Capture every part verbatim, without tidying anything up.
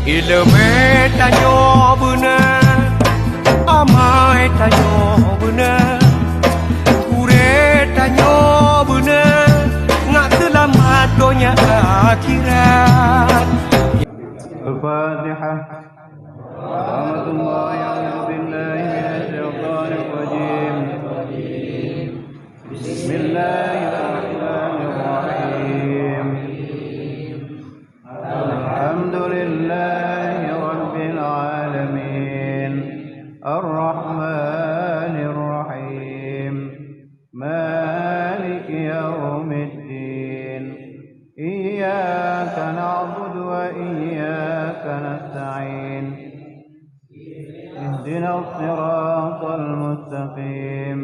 Ileumé tanyoe beuna, amai tanyoe beuna, gurée tanyoe beuna, ngat seulamat donya akhirat. Al-Fatihah. Warahmatullahi, a'udzu billahi minasy syaithanir rajim. Bismillahirrahmanirrahim. Alhamdulillahi rabbil alamin. Arrahmanirrahim. Maliki yaumiddin. Iyyaka na'budu wa iyyaka nasta'in. اهدنا الصراط المستقيم.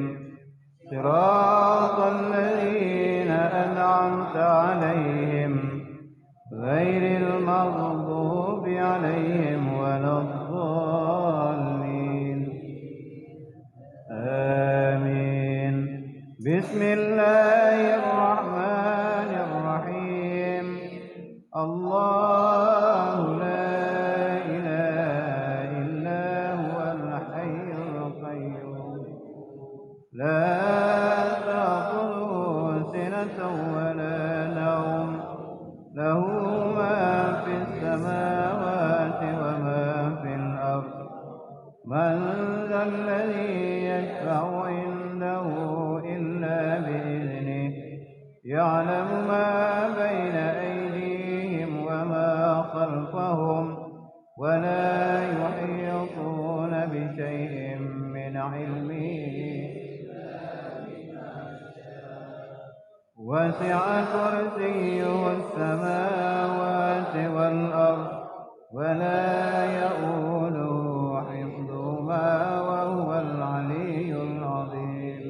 صراط الذين أنعمت عليهم غير المغضوب عليهم ولا الضالين. آمين. بسم الله الرحمن الرحيم. الله لا إله إلا هو الحي القيوم. لا تأخذه سنة ولا نوم. له ما في السماوات وما في الأرض. من ذا الذي يشفع عنده إلا بإذنه. يعلم ما بين أيديهم وما خلفهم. ولا يحيطون بشيء من علمه. وسع كرسيه السماوات والأرض ولا يؤوده حفظهما وهو العلي العظيم.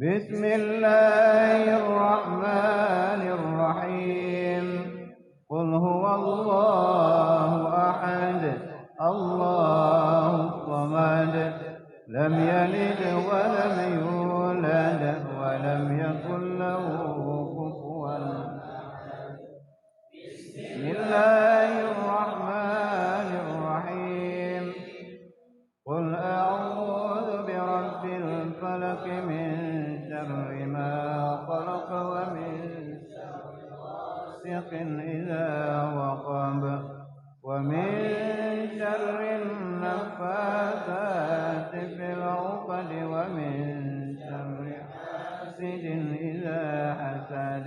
بسم الله الرحمن الرحيم. قل هو الله أحد، الله الصمد، لم يلد ولم يولد، ولم يكن له كفوا أحد. بسم الله الرحمن الرحيم. قل أعوذ برب الفلق، من شر ما خلق، ومن شر غاسق إذا وقب، ومن شر النفاثات في العقد، ومن شر حاسد إذا حسد.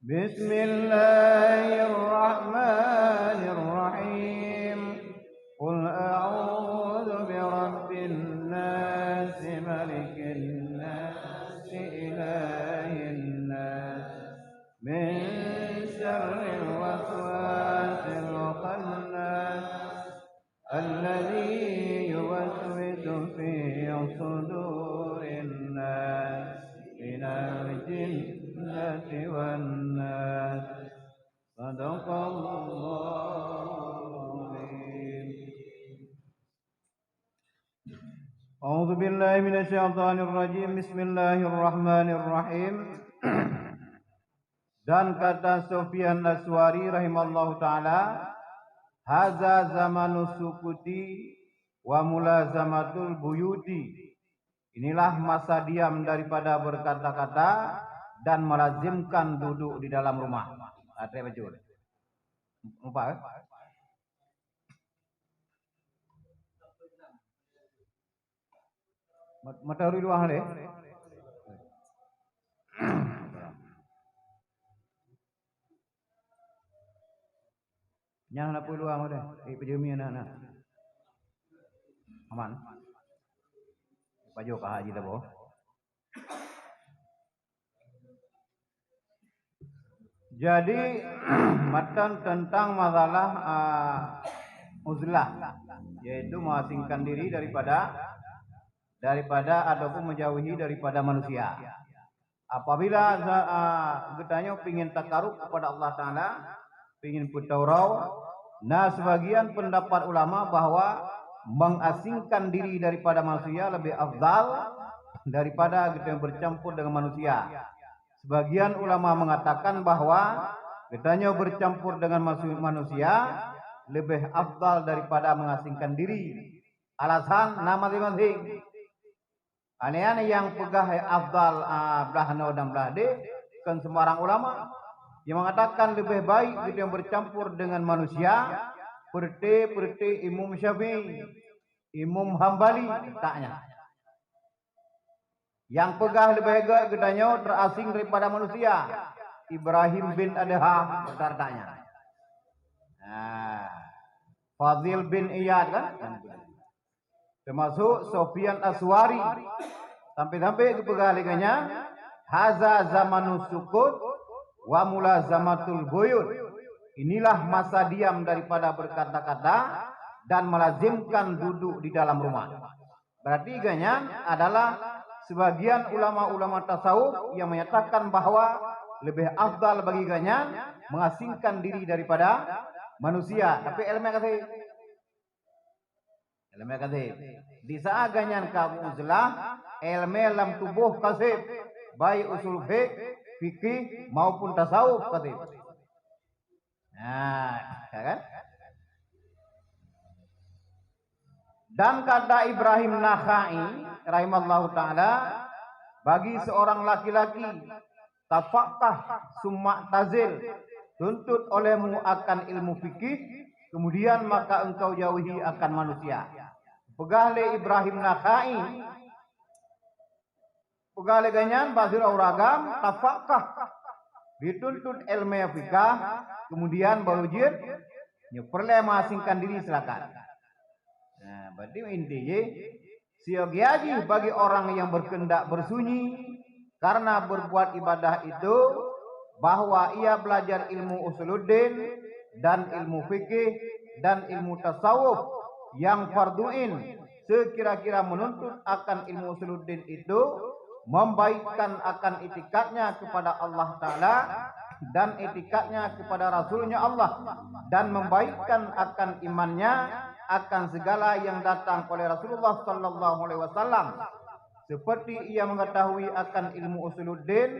بسم الله الرحمن الرحيم. قل أعوذ برب الناس، ملك الناس، إله الناس، من شر الوسواس الخناس، الذي يوسوس في صدور الناس من الجنة والناس. صدق الله العظيم. أعوذ بالله من الشيطان الرجيم. بسم الله الرحمن الرحيم. Dan kata Sufyan Aswari rahimallahu taala, "Haza zamanu sukuti wa mulazamatul buyuti." Inilah masa diam daripada berkata-kata dan melazimkan duduk di dalam rumah. Ah, trek bacut. Mupat, eh? Mat-, matahari luwah lé. Nyan na peuluang udah. Eh, peujeuemi na, na. Aman. Pajoh ka haji tabo. Jadi, matan tentang masalah, ah, uzlah, yaitu mengasingkan diri daripada, daripada ataupun menjauhi daripada manusia. Apabila za-, ah, geutanyoe pingin takarub kepada Allah Taala, pingin peutaurau, na sebagian pendapat ulama bahwa mengasingkan diri daripada manusia lebih afdal daripada geutanyoe bercampur dengan manusia. Sebagian ulama mengatakan bahwa geutanyoe bercampur dengan masu-, manusia leubeh afdal daripada mengasingkan diri. Alasan na maséng-maséng. Nyan nyang peugah afdal, ah, blah noe dan blah deh, kon sembarang ulama. Nyang mengatakan leubeh baik geutanyoe bercampur dengan manusia, peureuté-peureuté Imam Syafi'i, Imam Hambali, taknya. Nyang peugah leubeh gét geutanyoe terasing daripada manusia, Ibrahim bin Adham, taknya. Nah, Fadhil bin Iyad kan? Termasuk Sofyan Aswari. Sampai-sampai geupeugah lé geuh nyan, "Haza zamanus sukut wa mulazamatul buyut." Inilah masa diam daripada berkata-kata dan melazimkan duduk di dalam rumah. Berarti geuh nyan adalah sebagian ulama-ulama tasawuf yang menyatakan bahwa lebih afdal bagi geuh nyan mengasingkan diri daripada manusia. Tapi ilmu kasih. Ilmu kasih. Di saat geuh nyan ka Abu Uzlah, ilmu lam tuboh kasih, baik usul fiqh, fikih maupun tasawuf kasih. Nah, ya kan? Dan kata Ibrahim Nakhai rahimallahu taala, bagi seorang laki-laki, tafaqqah summa tazil, tuntut olehmu akan ilmu fikih, kemudian maka engkau jauhi akan manusia. Peugah lé Ibrahim Nakhai, peugah lé geuh nyan bak sidroe ureueng agam, tafaqqah, dituntut ilmu fikah, kemudian baru jeuet, nyoe peureulée mengasingkan diri, silakan. Nah, berarti inti jih, siogia jih bagi orang yang berkehendak bersunyi karena berbuat ibadah itu, bahwa ia belajar ilmu usuluddin dan ilmu fikih dan ilmu tasawuf yang fardhu'in, sekira-kira menuntut akan ilmu usuluddin itu, membaikkan akan itikadnya kepada Allah Ta'ala dan itikadnya kepada Rasulnya Allah, dan membaikkan akan imannya akan segala yang datang oleh Rasulullah sallallahu alaihi wasallam, seperti ia mengetahui akan ilmu usuluddin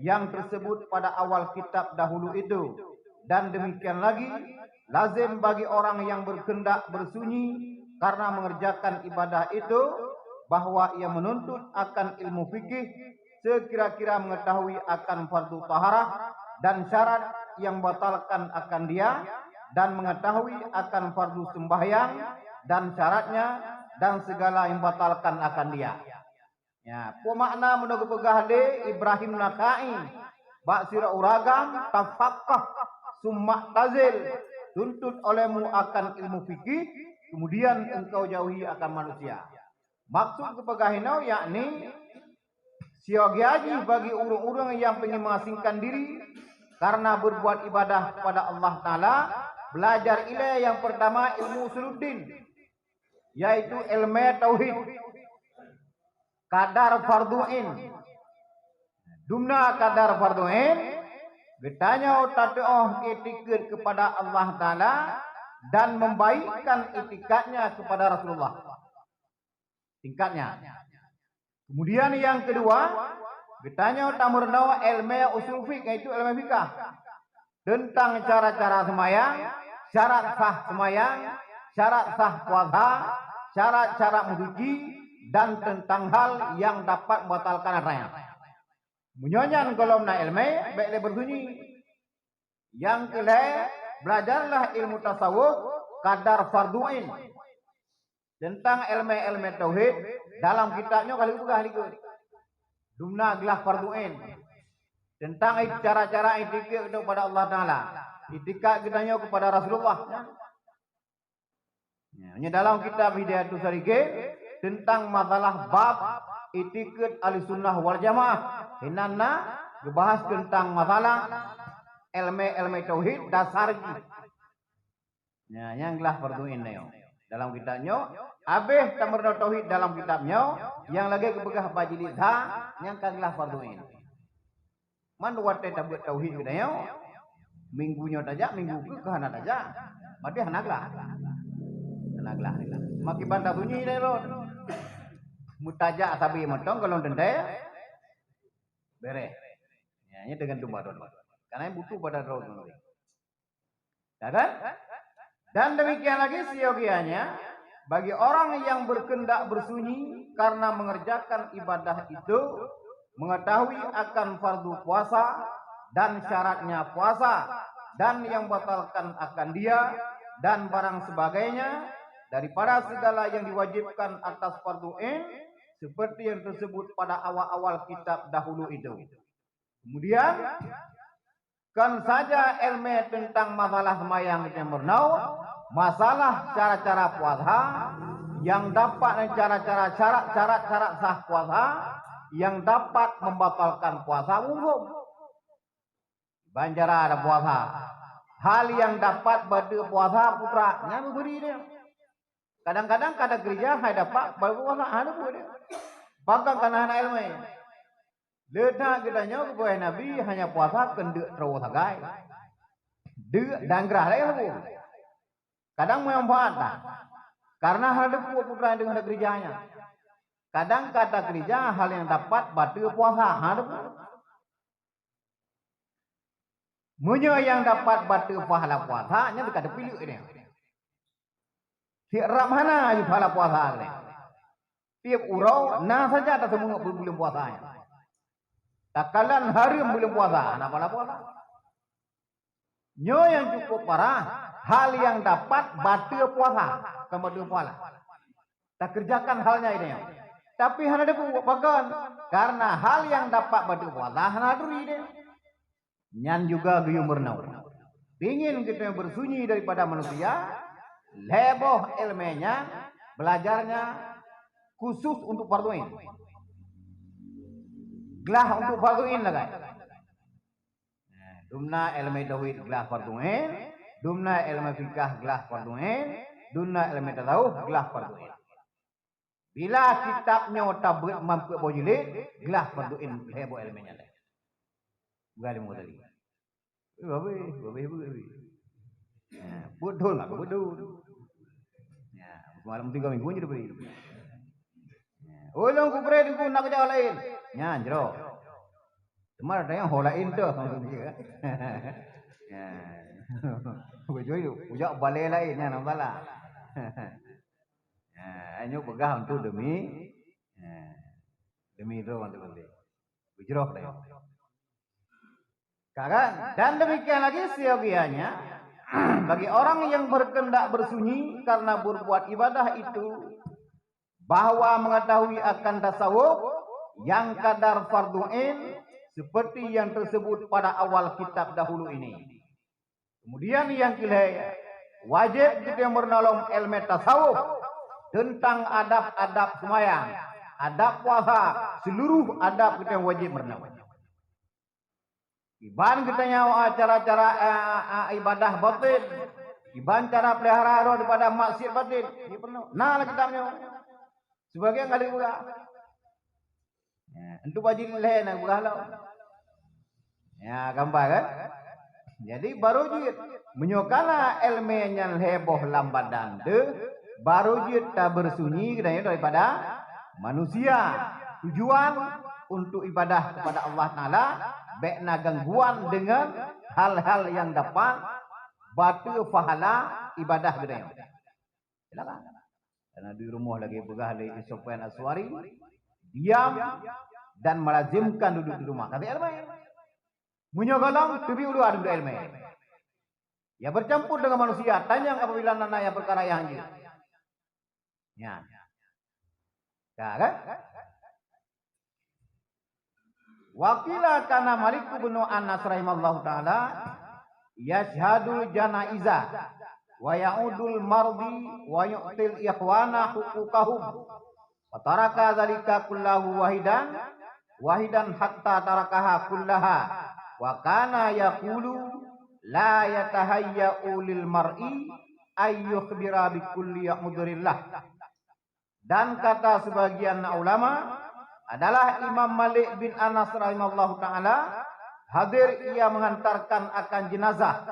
yang tersebut pada awal kitab dahulu itu. Dan demikian lagi, lazim bagi orang yang berkehendak bersunyi karena mengerjakan ibadah itu, bahwa ia menuntut akan ilmu fikih, sekira-kira mengetahui akan fardu taharah dan syarat yang batalkan akan dia, dan mengetahui akan fardu sembahyang dan syaratnya, dan segala yang batalkan akan dia. Ya, peue makna meunoe geupeugah lé Ibrahim Nakhai bak sidroe ureueng agam, tafaqqah summa tazil, tuntut olehmu akan ilmu fikih, kemudian engkau jauhi akan manusia. Maksud geupeugah inoe yakni, siogia jih bagi ureueng-ureueng nyang pengen mengasingkan diri karena berbuat ibadah kepada Allah Ta'ala, belajar ilée nyang pertama ilmu usuluddin, yaitu ilmu tauhid. Kadar fardhu'in. Dumna kadar fardhu'in, geutanyoe tatuoh itikad kepada Allah Ta'ala dan membaikkan itikadnya kepada Rasulullah. Tingkatnya. Kemudian yang kedua, geutanyoe tameurunoe ilmu usul fiqh, yaitu ilmu fikah. Tentang cara-cara semayang, syarat sah semayang, syarat sah puasa, syarat-syarat mencuci, dan tentang hal yang dapat membatalkan atanyan. Meunyoe nyan gohlom na ilmu, bék lé bersunyi. Nyang keulhée, belajarlah ilmu tasawuf kadar fardhu'in. Tentang ilmu-ilmu tauhid, dalam kitab nyoe ka lheueh peugah likot. Dumna glah fardhu'in. Tentang cara-cara itikad kepada Allah Ta'ala. Itikad geutanyoe kepada Rasulullah. Ya, nyoe dalam kitab Hidayatus Salikin, tentang masalah bab itikad Ahlussunnah wal Jamaah. Hinan na geubahas tentang masalah ilmu-ilmu tauhid dasar jih. Nya, nyang glah fardhu'in nyoe. Dalam kitab nyoe, habéh tameurunoe tauhid dalam kitab nyoe, nyang lagée geupeugah bak jilid sa, nyang ka glah fardhu'in. Man watée tabeuet tauhid geutanyoe, minggu nyoe tajak, minggu keu ka hana tajak. Berarti hana glah. Hana glah. Makiban tasunyi lé rot. Meutajak sabe mantong gohlom teuntée. Beres. Ya, nyan dengan tumba don. Karena butuh pada droe. Ya kan? Dan demikian lagi siogianya, bagi orang yang berkehendak bersunyi karena mengerjakan ibadah itu, mengetahui akan fardu puasa dan syaratnya puasa dan yang batalkan akan dia dan barang sebagainya daripada segala yang diwajibkan atas fardu ain, seperti yang tersebut pada awal-awal kitab dahulu itu. Kemudian, kan saja ilmu tentang masalah semayang nyang meurunoe, masalah cara-cara puasa, yang dapat cara-cara syarat-syarat syarat sah puasa, yang dapat membatalkan puasa umum. Ban cara ada puasa. Hal yang dapat bateue puasa putra, nyan beubri dia. Kadang-kadang kada keureuja hai dapat bateue puasa, hana beubri dia. Pakon kana hana ilmu. Leuna geutanyoe geupeugah Nabi hanya puasa keu deuk troh sagai. Deuk dan grah laén lagée. Kadang manfaat dah. Karena hana deupeubuet putra deungon keureuja nyan. Kadang ka takeureuja hal nyang dapat bateue puasa, hana deupeubuet. Meunyoe nyang dapat bateue pahala puasa, nyan ka teupileuk nyan. Tiep rab hana jih pahala puasa nyan. Tiep uroe na saja taseumeungeut buleuen puasa nyan. Takalon hareuem buleuen puasa, hana pahala puasa. Nyoe nyang cukup parah, hal nyang dapat bateue puasa, kon bateue pahala. Takeureujakan hal nyan nyoe. Tapi hana deupeubuet pakon, karena hal nyang dapat bateue puasa hana turi deh. Nyan juga geuyue meurunoe. Pingin geutanyoe beursunyi daripada manusia, lhée boh ilmu nyan belajarnya khusus untuk fardu ain. Glah untuk fardu ain lagée. Nah, dumna ilmu tauhid glah fardu ain, dumna ilmu fikah glah fardu ain, dumna ilmu tasawuf glah fardu ain. Bila kitab nyoe tabeuet meunan peuet boh jilid, glah fardu ain lhée boh ilmu nyan lé. Bukan ilmu tadi. Eh, habis, habis, habis, habis. Ya, betul lah, betul. Ya, malam tiga minggu je dah beri. Ya. Oh, long kubri tu nak kerja lain. Nyan, jero. Cuma ada yang ho lain tu. Ya. Betul tu. Ujak balai lain, nyan, nampak lah. Ya, hanya pegang tu demi, ya, demi tu, tu, tu. Bujroh deh. Kan? Dan demikian lagi siogianya, bagi orang yang berkehendak bersunyi karena berbuat ibadah itu, bahwa mengetahui akan tasawuf yang kadar fardu ain seperti yang tersebut pada awal kitab dahulu ini. Kemudian yang kelhée, wajib kita meureunoe lom ilmu tasawuf tentang adab-adab seumayang, adab puasa, seluruh adab kita wajib meureunoe. Iban geutanyoe cara-cara, eh, eh, ibadah batin, iban cara pelihara droe daripada maksiat batin. Nyoe peurunoe. Na lam kitab nyoe. Sebagian kali peugah. Ya, untuk baju lhée na peugah lom. Ya, gambar kan? Jadi baru jeuet meunyoe kana ilmu nyan lhée boh lam badan deuh, baru jeuet tabeursunyi geutanyoe daripada manusia. Tujuan untuk ibadah kepada Allah Taala, bék na gangguan dengan hal-hal yang dapat bateue pahala ibadah geutanyoe. Silakan. Karena di rumoh lagi peugah lé Sufyan As-Sauri, diam dan melazimkan duduk di rumah. Kata ilmu. Meunyoe golom, teubiet u luwa duduk ilmu. Ya bercampur dengan manusia, tanyong apabila na, na nyang peukara nyang hanjeuet. Nyan. Ya, kan? Wa qila kana Malik bin Anas rahimallahu taala yashhadul janaiza wa ya'udul mardi wa yu'til ikhwana huquqahum. Fataraka dzalika kullahu wahidan, wahidan hatta tarakaha kullaha. Wa kana yaqulu la yatahayya'u lil mar'i ay yukhbira bi kulli udhrillah. Dan kata sebagian ulama adalah Imam Malik bin Anas rahimallahu taala hadir, ia mengantarkan akan jenazah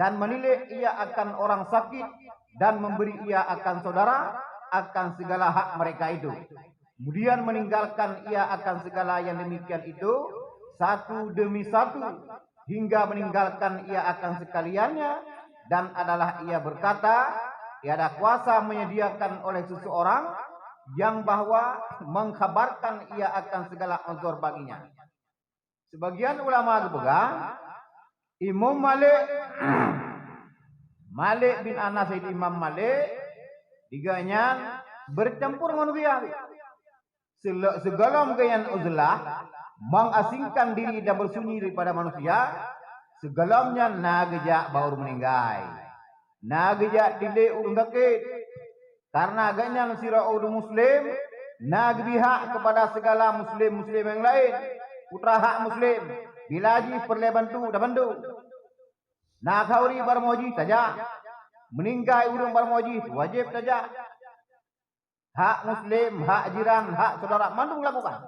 dan menilik ia akan orang sakit dan memberi ia akan saudara akan segala hak mereka itu. Kemudian meninggalkan ia akan segala yang demikian itu satu demi satu hingga meninggalkan ia akan sekaliannya Dan adalah ia berkata, tiada kuasa menyediakan oleh seseorang yang bahwa mengkhabarkan ia akan segala uzur baginya. Sebagian ulama geupeugah, Imam Malik, Malik bin Anas, Imam Malik, tiga nyan bercampur manusia. Sele-, segalom geuh nyan uzlah, mengasingkan diri dan bersunyi daripada manusia, segalom nyan na geujak bak ureuëng meuninggai. Na geujak tilék ureuëng sakét. Karena geuhnyan sidroe ureuëng muslim, na geubri hak kepada segala muslim-muslim nyang laén, putra hak muslim, bila jih peureulée bantu, tabantu. Na khauri barmoe jih tajak, meuninggai ureuëng barmoe jih wajéb tajak. Hak muslim, hak jiran, hak syedara mandum lakukan.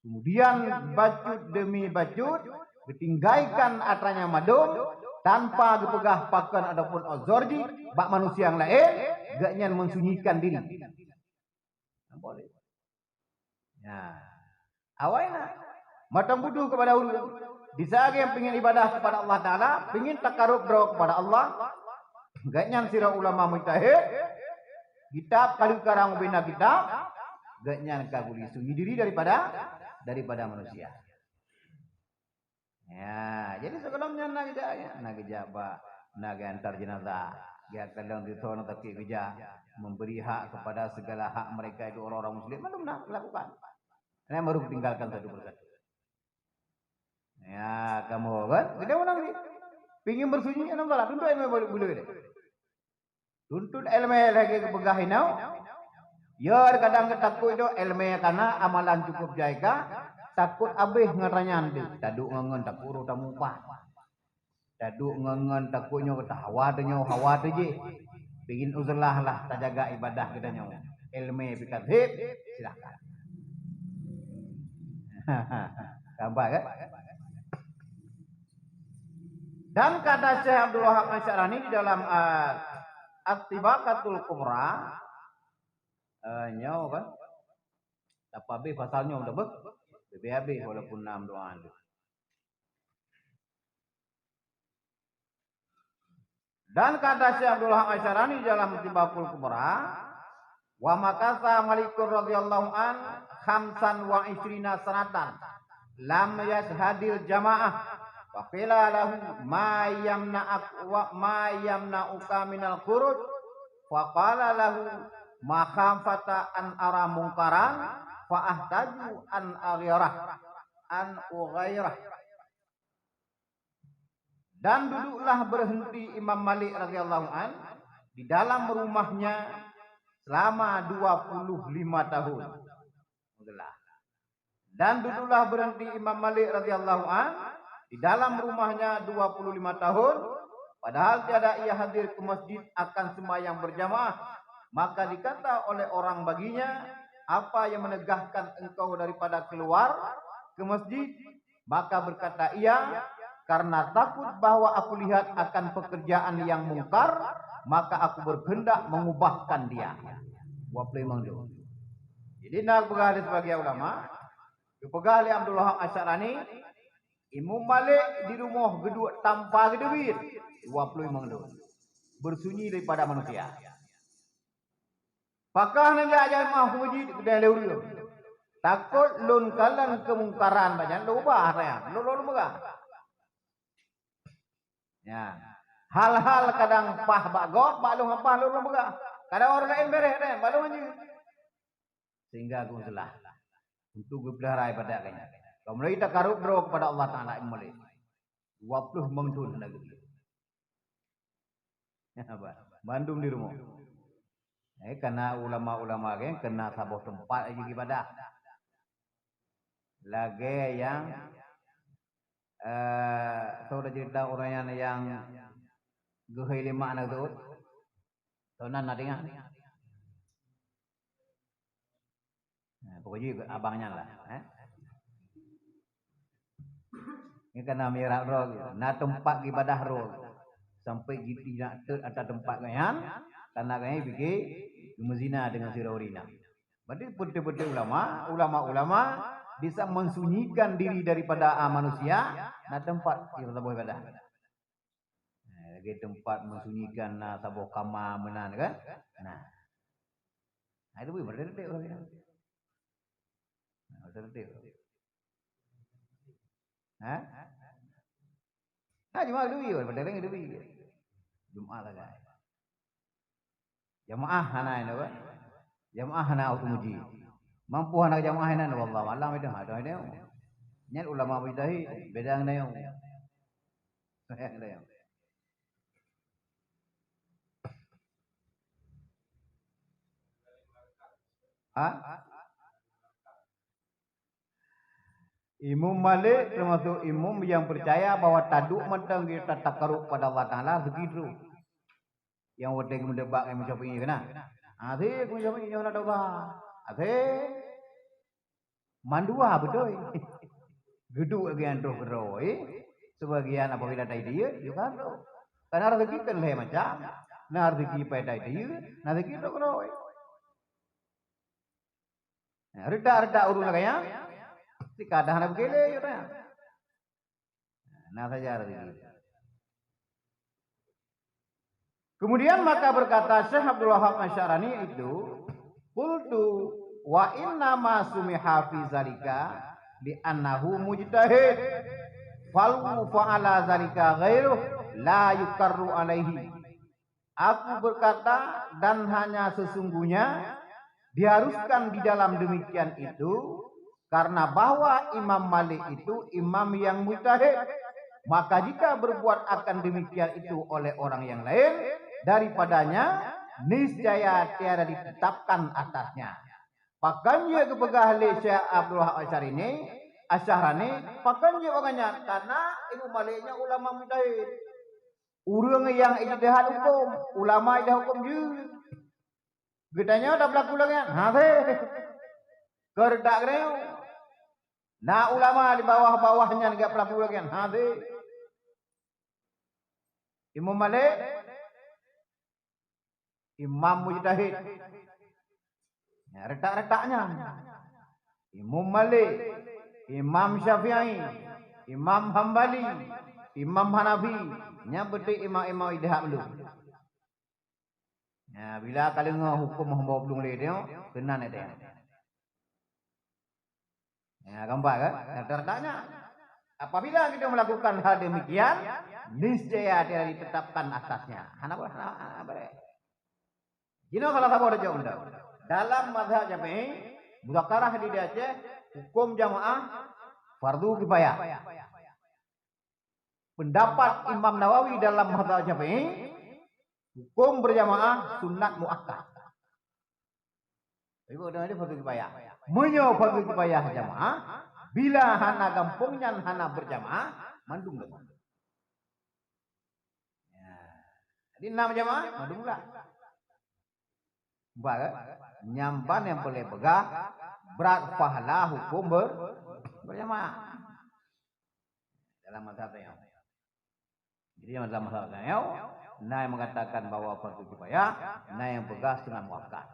Kemudian bacut demi bacut geutinggaikan atra nyang mandum tanpa geupeugah pakon ataupun uzur jih bak manusia nyang laén, geuhnyan mensunyikan diri. Boleh. Ya. Awai na. Mantong budu kepada ureuëng. Di saat nyang pingin ibadah kepada Allah Taala, pingin takarub droe kepada Allah, geuhnyan sidroe ulama mujtahid, kitab ka geukarang ubena kitab, geuhnyan ka geulisungi diri daripada, daripada manusia. Ya, jadi sebelum nyan na geujak, ya, na geujak bak, na geuantar jenazah, geukalon teutoe na sakét geujak, memberi hak kepada segala hak mereka itu orang-orang muslim, mandum na lakukan. Hanya baru tinggalkan satu persatu. Ya, kamu kan? Kita menang ni. Pingin bersunyi, enam salah. Tunduk yang boleh, boleh. Tuntut iéleumé lagée geupeugah inoe, ya kadang geutakot nyoe iéleumé kana amalan cukup jai ka, takot abéh ngon ranyan deuh, taduek ngon-ngon takot roh tamupah. Taduek ngon-ngon takot nyoe tahawa teuh nyoe hawa teuh jih. Pingin uzlah lah tajaga ibadah geutanyoe. Iéleumé pih ka seb, silahkan. Tampak kan? Dan kata Syekh Abdul Wahab Asy-Sya'rani di dalam, eh, At-Tibaqatul Kubra, eh, nyoe kan, tapi habéh pasal nyoe dah beh, habéh-habéh walaupun enam doa tu. Dan kata Syekh Abdul Wahab Asy-Sya'rani dalam Tibaqul Kubra, "Wa makatha Malikun radhiyallahu an khamsan wa isyrina sanatan lam yashhadil jama'ah. Fa qila lahu, 'Ma yamna'ak wa ma yamna'uka minal khuruj?' Fa qala lahu, 'Makhafata an ara munkaran fa ahtaju an aghirah, an ughairah.'" Dan duduklah berhenti Imam Malik radhiyallahu an di dalam rumahnya selama dua puluh lima tahun. Dan duduklah berhenti Imam Malik radhiyallahu an di dalam rumahnya dua puluh lima tahun, padahal tiada ia hadir ke masjid akan sembahyang berjamaah. Maka dikata oleh orang baginya, "Apa yang menegahkan engkau daripada keluar ke masjid?" Maka berkata ia, "Karena takut bahwa aku lihat akan pekerjaan yang mungkar, maka aku berkehendak mengubahkan dia." Dua puluh lima tahun. Jadi, na peugah di sebagian ulama, geupeugah lé Abdul Wahab Asy-Sya'rani, Imam Malik di rumoh geuduek tanpa geuteubiet dua puluh lima thon, bersunyi daripada manusia. Pakon neujak jamaah meuseujid keudeh lé ureueng. Takot lôn kalon keumungkaran, banyak lôn ubah, lôn, lôn peugah. Ya. Hal-hal kadang paih bak gob, bak lôn hana paih lôn, lôn peugah. Kadang ureueng laén beureh, bak lôn hanjeuet. Sehingga geuuseulah untuk geupeulihara ibadat geuh nyan. Kaum lôn takarub droe kepada Allah Taala mulai dua puluh lima thon hana geuh. Apa? Bandum di rumoh. Eh, karena ulama-ulama geuh kena saboh teumpat laju ibadah. Lagée nyang, eh, soe cerita ureueng nyan nyang geuhôi lima aneuk teuôt. Soe nan na deungoe? Nah, pokok jih abang nyan lah, eh. Ini karena mirak roh gitu. Na teumpat ibadah roh gitu. Sampai giti nak teut atas teumpat geuh nyan, karena geuh nyan bigi geumezina dengan sira ureueng inong. Berarti betul-betul ulama, ulama-ulama bisa mensunyikan diri daripada, ah, manusia, na teumpat ibadah. Di tempat mensunyikan na saboh kama meunan kan? Nah. Nah, itu bui berdetik orang itu. Nah, berdetik. Ha? Ha, Jumaat itu bui, berdetik itu bui. Jumaat sagai. Jamaah hana nyoe, kan? Jamaah hana waktu muji. Mampu hana jamaah inan, wallahu alam itu, ha, itu, itu. Nyan ulama mujtahid, beda ngon nyoe. Beda ngon nyoe. Ha? Imam Malik termasuk imam yang percaya bahwa taduek mantong kita takarub pada Allah Taala, begitu. Nyang watèe geumeudebat ngon Imam Syafi'i keunan. Até Imam Syafi'i nyoe na doba. Até mandua beutôi. Geuduek lagèe nyan troh keudroe. Sebagian apabila tahideue, yue ka troh. Karena rezeki kan lhèe macam. Na rezeki pai tahideue, na rezeki troh keudroe. Nah, reutak-reutak ureueng lagèe nyan, sikadang hana beugélé, ya, nah. Nah, saja rezeki. Kemudian maka berkata Syekh Abdul Wahab Asy-Sya'rani itu, "Qultu wa inna ma sumiha fi zalika li annahu mujtahid. Fal fa'ala zalika ghairuh la yukarru alaihi." Aku berkata, dan hanya sesungguhnya diharuskan di dalam demikian itu, karena bahwa Imam Malik itu imam yang mujtahid, maka jika berbuat akan demikian itu oleh orang yang lain daripadanya, niscaya tiada ditetapkan atasnya. Pakon jeuet geupeugah lé Syekh Abdul Wahab Asy-Sya'rani, Asy-Sya'rani, pakon jeuet gobnyan? Karena Imam Malik nyan ulama mujtahid. Ureueng nyang ijtihad huköm, ulama ijtihad huköm jeuet. Geutanyoe tapeulaku lagèe nyan? Hase. Keu reutak geutanyoe. Na ulama di bawah-bawah nyan geupeulaku lagèe nyan? Hase. Imam Malik, imam mujtahid. Ya, reutak-reutak nyan. Imam Malik, Imam Syafi'i, Imam Hambali, Imam Hanafi, nyan beutôi imam-imam idhab lôn. Ya, bila ka deungoe huköm hamba plueng lé nyoe, keunan nyan. Ya, gambar kan? Reutak-reutak nyan. Apabila kita melakukan hal demikian, niscaya dia ditetapkan atasnya. Hana boleh, hana, hana boleh. Jinoe salah saboh tajak undang. Dalam mazhab Syafi'i, muzakarah di Aceh, huköm jamaah fardu kifayah. Pendapat Imam Nawawi dalam mazhab Syafi'i, huköm berjamaah sunat muakkad. Ibu dengar dia fardu kifayah. Meunyoe fardu kifayah jamaah, bila hana gampông nyan hana berjamaah, mandum gampông. Ya. Jadi, enam jamaah, mandum lah. Nampak, kan? Nyan ban nyang peureulèe peugah, brat pahala huköm ber-, berjamaah. Dalam mazhab nyoe. Jadi, dalam mazhab nyoe, na nyang mengatakan bahwa fardu kifayah, na nyang peugah sunat muakkad.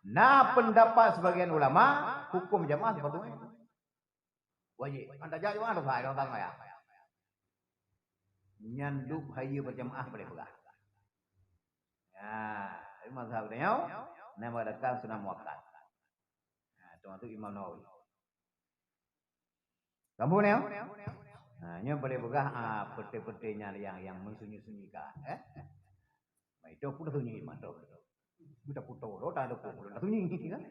Na pendapat sebagian ulama, huköm jamaah fardu ain. Wajéb. Mantap, jak jamaah dosa, dosa maya. Nyan dub hayeue berjamaah boleh peugah. Ya, tapi mazhab nyoe, na mengatakan sunat muakkad. Nah, termasuk Imam Nawawi. Kamu ni, ha, nyoe boleh peugah, ah, peuté-peuté nyan yang, yang mensunyi-sunyikan, eh? Nah, itu pun sunyi, mantap. Buta puto, lo tak ada pun, lo sunyi, kan?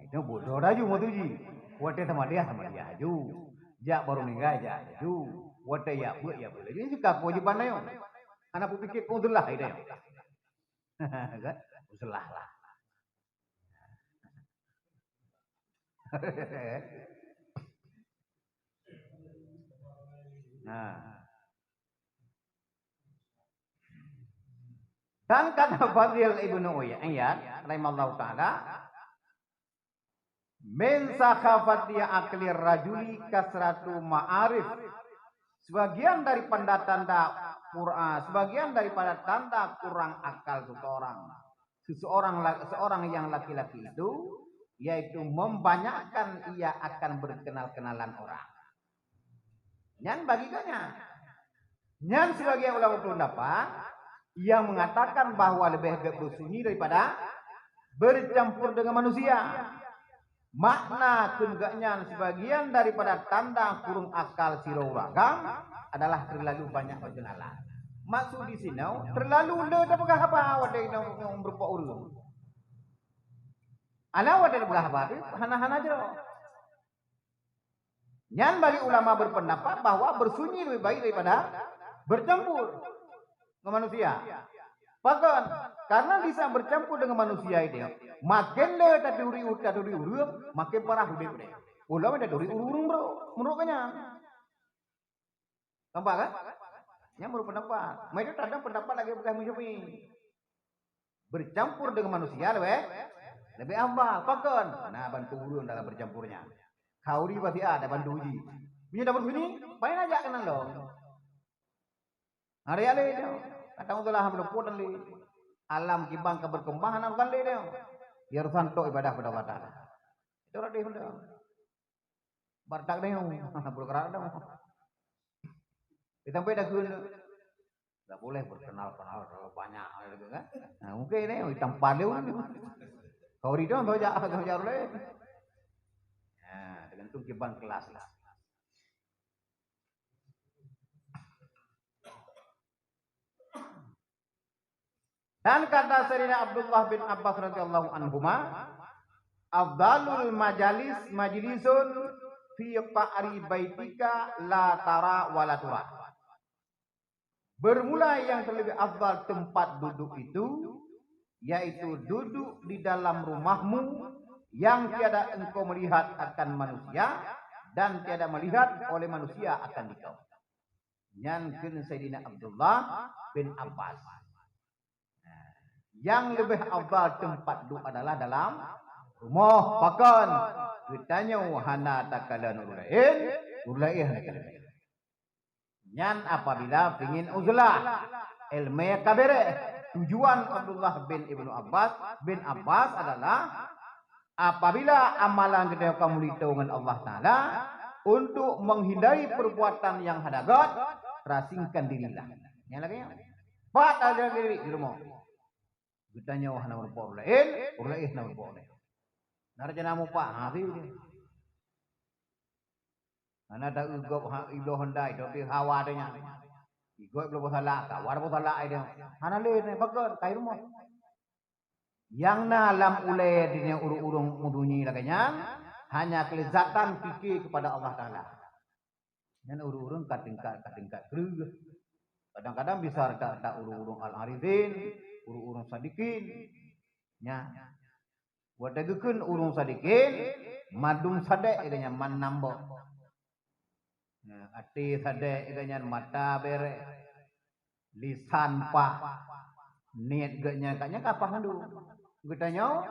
Itu bodoh dah ju, mau tuji. Watèe sama dia, sama dia ju. Jak baru meninggal, jak ju. Watèe ya buat, ya buat. Jadi, suka kewajiban ayo. Anak pun pikir, kau telah, itu. Kan? Selah lah. Nah. Dan kata Fadhil Ibnu Uyainah, rahimallahu ta'ala, "Min sakhafati aqlir rajuli kasratu ma'arif." Sebagian daripada tanda Qur-, sebagian daripada tanda kurang akal seseorang, seseorang la-, seorang yang laki-laki itu, yaitu membanyakkan ia akan berkenal-kenalan orang. Nyan bagi gobnyan. Nyan sebagian ulama berpendapat yang mengatakan bahwa lebih baik bersunyi daripada bercampur dengan manusia. Makna kheun geuh nyan sebagian daripada tanda kurang akal sidroe ureueng agam adalah terlalu banyak berkenalan. Maksud di sinoe, terlalu le tapeugah haba watèe nyoe meurumpok ureueng. Alah watèe tapeugah haba pih hana-hana jroh. Nyan bagi ulama berpendapat bahwa bersunyi lebih baik daripada bercampur dengan manusia. Pakon? Karena di saat bercampur dengan manusia itu, makin le taturi, taturi ureueng, makin parah udép deh. Ulama taturi ureueng-ureueng bro, menurut kanya. Nampak kan? Nyan menurut pendapat. Mereka kadang pendapat lagi bukan Imam Syafi'i. Bercampur dengan manusia lebih, lebih afdal. Pakon? Nah, bantu ureueng dalam bercampurnya. Khauri pasti ada bantu uji. Punya dapat sunyi, paling ajak kenal dong. Hari alé dia. Kadang udah lah berpuluh dan li. Alam kibang ke berkembang anak bukan li dia. Ya urusan tok ibadah pada Allah Taala. Itu orang dia. Bartak deh, bergerak dong. Kita sampai dah guna. Tak boleh berkenal-kenal terlalu banyak gitu kan. Nah, mungkin ini hitam palu. Kau ridho atau jak atau jak boleh. Nah, tergantung kibang kelas lah. Dan kata Sayyidina Abdullah bin Abbas radhiyallahu anhuma, "Afdalul majalis majlisun fi qa'ri baitika la tara wa la tura." Bermula yang terlebih afdal tempat duduk itu, yaitu duduk di dalam rumahmu yang tiada engkau melihat akan manusia dan tiada melihat oleh manusia akan dikau. Nyan kheun Saidina Abdullah bin Abbas. Nyang leubeh afdal teumpat duek adalah dalam rumoh. Pakon? Geutanyoe hana takalon ureueng laén, ureueng laén hana kalon. Nyan apabila pingin uzlah, iéleumé ka béréh. Tujuan Abdullah bin Ibnu Abbas, bin Abbas adalah apabila amalan geutanyoe ka meulintô ngon Allah Taala, untuk menghindari perbuatan yang hana göt, terasingkan dirilah. Nyang lagèe nyan. Pat ada diri di rumoh. Geutanyoe hana meurumpok ureueng laén, ureueng laén hana meurumpok ureueng laén. Na rencana mupah, ha, habéh. Hana taeu gob ha, ibloe hondai, tapi hawa teuh nyan. Igob bloe boh salak, kawa boh salak ai teuh. Hana lé nyan, pakon, kai rumoh. Nyang na lam ulèe di nyoe ureueng-ureueng meudunyi lagèe nyan, hanya kelezatan pike kepada Allah Taala. Nyan ureueng-ureueng ka tingkat, ka tingkat kreueh. Kadang-kadang bisa redak-redak ureueng-ureueng al-arifin, ureueng-ureueng sadikin. Nya. Watèe geukheun ureueng sadikin, mandum sadék lagèe nyan, mandum boh. Nah, até sadék lagèe nyan, mata béréh, lisan pah, niet geuh nyan, ka nyan ka pah mandum. Geutanyoe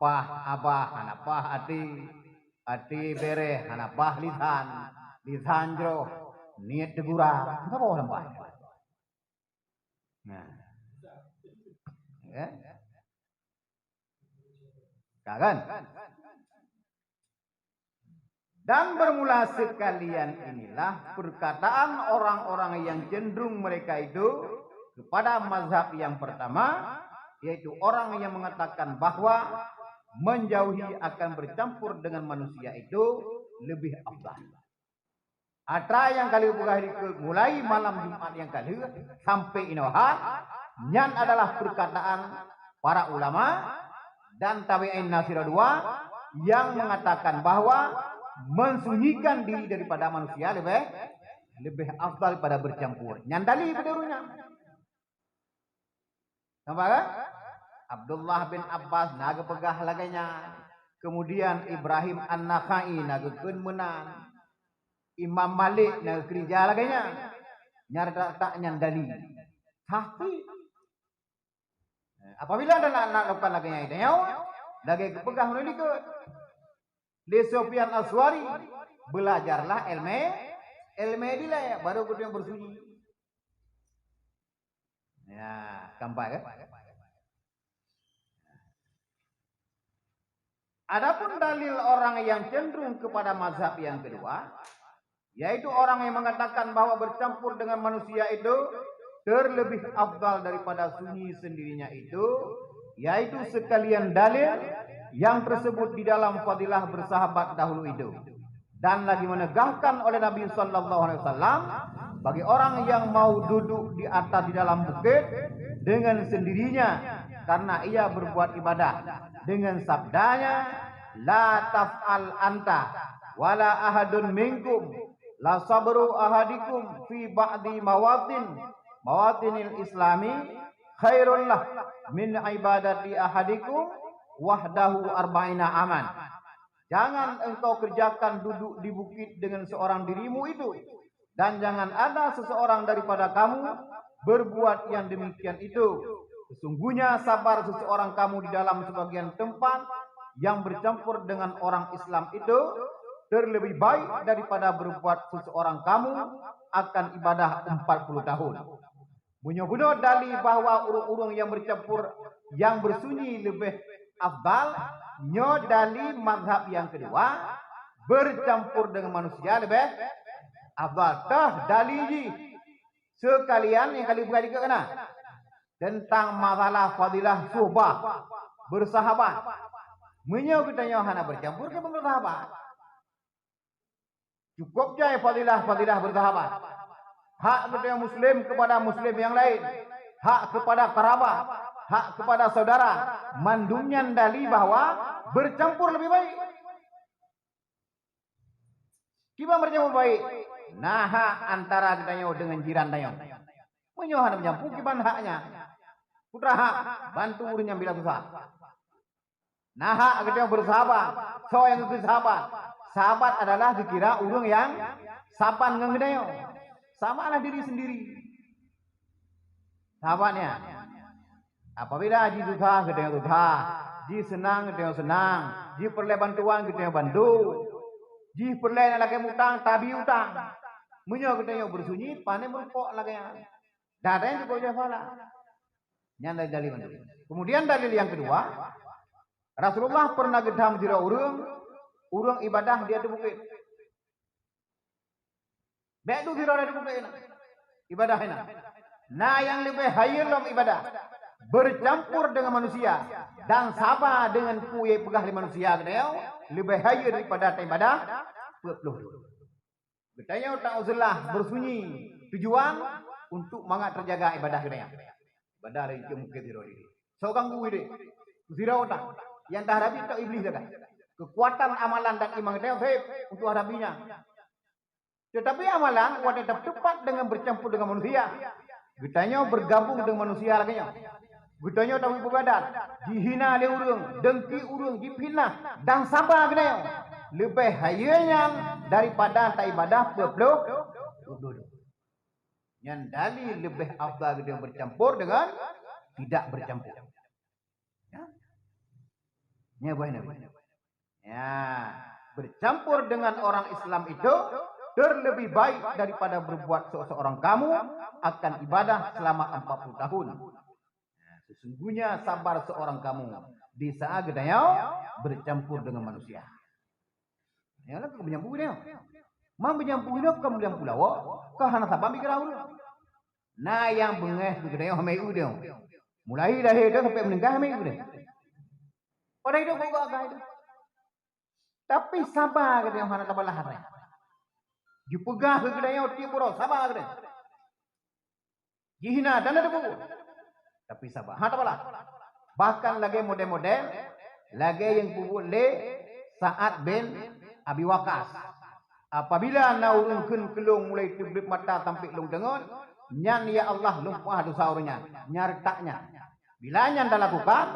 pah abah hana pah até, até béréh hana pah lisan, lisan jroh, niet teugura, hana boh lam pah. Nah. Ya. Ka kan? Dan bermula sekalian inilah perkataan orang-orang yang cenderung mereka itu kepada mazhab yang pertama, yaitu orang yang mengatakan bahwa menjauhi akan bercampur dengan manusia itu lebih afdal. Atra nyang ka lheueh peugah dikeue mulai malam Jumat nyang ka lheueh sampai inoe ha, nyan adalah perkataan para ulama dan tabi'in na sidroe dua nyang mengatakan bahwa mensunyikan diri daripada manusia lebih, lebih afdal pada bercampur. Nyan dalil keudroe nyan. Nampak kan? Abdullah bin Abbas na geupeugah lagèe nyan. Kemudian Ibrahim An-Nakhai na geukheun meunan. Imam Malik na geukeurija lagèe nyan. Nyan tak nyan dalil. Tapi apabila anda nak, nak lakukan lagèe nyan, lagèe geupeugah ulèe likot lé Sufyan Aswari, belajarlah ilmu, ilmu dilèe, baru kemudian bersunyi. Ya, keempat kan? Adapun dalil orang yang cenderung kepada mazhab yang kedua, yaitu orang yang mengatakan bahwa bercampur dengan manusia itu terlebih afdal daripada sunyi sendirinya itu, yaitu sekalian dalil yang tersebut di dalam fadilah bersahabat dahulu itu. Dan lagi menegahkan oleh Nabi sallallahu alaihi wasallam, bagi orang yang mau duduk di atas, di dalam bukit dengan sendirinya karena ia berbuat ibadah, dengan sabdanya, "La taf'al anta wala ahadun minkum, la sabru ahadikum fi ba'di mawatin, mawatinil islami khairul lah min ibadati ahadikum wahdahu arba'ina aman." Jangan engkau kerjakan duduk di bukit dengan seorang dirimu itu, dan jangan ada seseorang daripada kamu berbuat yang demikian itu. Sesungguhnya sabar seseorang kamu di dalam sebagian tempat yang bercampur dengan orang Islam itu terlebih baik daripada berbuat seseorang kamu akan ibadah empat puluh tahun. Meunyoe bunoe dali bahwa ureuëng-ureuëng nyang bercampur, nyang bersunyi leubeh afdal, nyoe dali mazhab nyang keudua, bercampur dengan manusia leubeh afdal. Teuh dali jih. Seukalian nyang kali buka dikeue keunan teuntang masalah fadilah suhbah, bersahabat. Meunyoe geutanyoe hana bercampur, keu bersahabat. Cukup jai fadilah-fadilah bersahabat. Hak geutanyoe muslim kepada muslim nyang laén, hak kepada kerabat, hak kepada saudara, mandum nyan dali bahwa bercampur lebih baik. Kiban bercampur baik, na hak antara geutanyoe dengan jiran tanyoe. Meunyoe hana meujampu, kiban haknya. Putra hak, bantu ureuëng nyang bila susah. Na hak geutanyoe bersahabat. Soe nyang geukheun sahabat? Sahabat adalah geukira ureuëng nyang saban ngon geutanyoe. Samalah diri sendiri. Sahabat nyan. Apabila jisusah geutanyoe susah, jiseunang geutanyoe seunang, jipeureulée bantuan geutanyoe bantu, jipeureulée nyang lakée mutang tabi utang. Meunyoe geutanyoe bersunyi, pane meureumpok lagée nyan. Datang juga jafala. Nyan dari dalil mandum. Kemudian dalil yang kedua, Rasulullah pernah geutham sidroe ureuëng, ureuëng ibadah di ateueh bukét. Bék duek sidroe di ateueh bukét inan. Ibadah inan. Na nyang leubeh hayeue lom ibadah, bercampur dengan manusia dan saba dengan peue nyang peugah lé manusia geutanyoe, leubeh hayeue daripada taibadah peuet ploh. Geutanyoe tauzlah bersunyi tujuan untuk mangat teujaga ibadah geutanyoe. Ibadah dari jeuem mungken sidroe diri. Soe ganggu idéh? Sidroe tan. Nyang tahadapi tok Iblih sagai. Keukuatan amalan dan iman geutanyoe sép untuk hadapi nyan. Tetapi amalan watée teupat dengan bercampur dengan manusia. Geutanyoe bergabung dengan manusia lagée nyoe. Geutanyoe tabi peubadan, jihina lé ureuëng, dengki ureuëng, jifitnah, dan saba geutanyoe. Leubeh hayeue nyan daripada taibadah peuet ploh. Nyan dalil leubeh afdal geutanyoe bercampur dengan tidak bercampur. Ya. Nyan buah Nabi. Ya, bercampur dengan orang Islam itu terlebih baik daripada berbuat se-, seorang kamu akan ibadah selama empat puluh tahun. Ya, sesungguhnya sabar seorang kamu di saat geutanyoe bercampur dengan manusia. Nyan lah keu meujampu geutanyoe. Man meujampu geutanyoe kon meujampu lawok, kon hana saban pikiran ureuëng. Na nyang beungéh keu geutanyoe hana eu geutanyoe. Mulai lahé geutanyoe sampai meuninggai hana eu geutanyoe. Padahai hidup keu agam itu. Tapi saba geutanyoe hana tabalah hana. Jipeugah keu geutanyoe tiep uroe, saba geutanyoe. Jihina dan ada buku. Tapi saba. Ha, tabalah. Bahkan lagée model-model, lagée nyang peubuet lé Sa'ad bin Abi Waqqas. Apabila na ureuëng kheun keu lôn mulai teubleuet mata sampai lôn deungon, nyan ya Allah lôn peuah desya ureuëng nyan, nyan reutak nyan. Bila nyan talakukan,